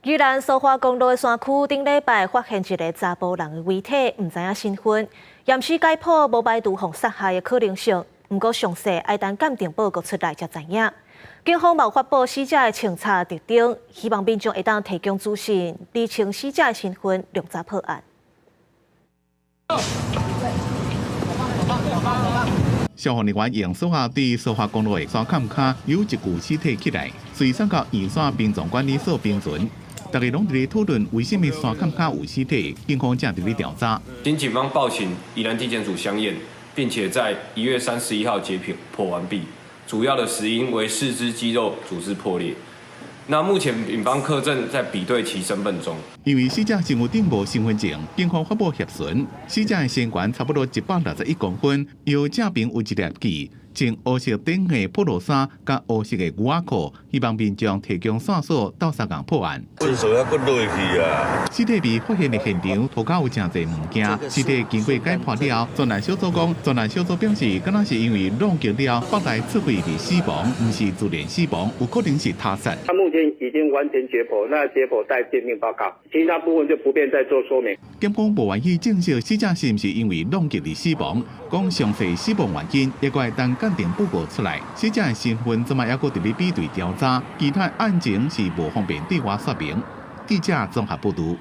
宜蘭蘇花公路的山區頂禮拜發現一个查埔人的遺體，毋知影身份，驗屍解剖無排除予殺害的可能性，毋過詳細愛等鑑定報告出來才知影。警方嘛有發布死者的穿插特徵，希望民眾會當提供資訊，釐清死者的身份，量早破案。消防人員用索仔佇蘇花公路的山崁跤有一具屍體起來，隨送到圓山殯葬管理所冰存。大家攏佇咧討論為啥物山崁跤有屍體，警方正佇咧調查。經警方報請宜蘭地檢署相驗，並且在1月31號解剖完畢。主要的死因為四肢肌肉組織破裂。那目前警方劊正在比對其身份中。因為死者身軀頂無身份證，警方發布協尋。死者的身懸差不多161公分，腰正邊有一粒痣，穿烏色頂的破落衫佮烏色的牛仔褲，希望民眾提供線索鬥相共破案。廁所猶閣落去啊！屍體被發現的現場，塗跤有誠濟物件。屍體經過解剖了，專案小組講，專案小組表示，敢若是因為撞擊了腹內出血而死亡，毋是自然死亡，有可能是他殺。他目前已經完成解剖，那解剖待鑑定報告，其他部分就不便再做說明。警方無願意證實死者是毋是因為撞擊而死亡，講詳細死亡原因，猶閣愛等鑑定報告出來。死者的身份這擺猶閣佇咧比對調查，其他案情是無方便對外說明。記者綜合報導。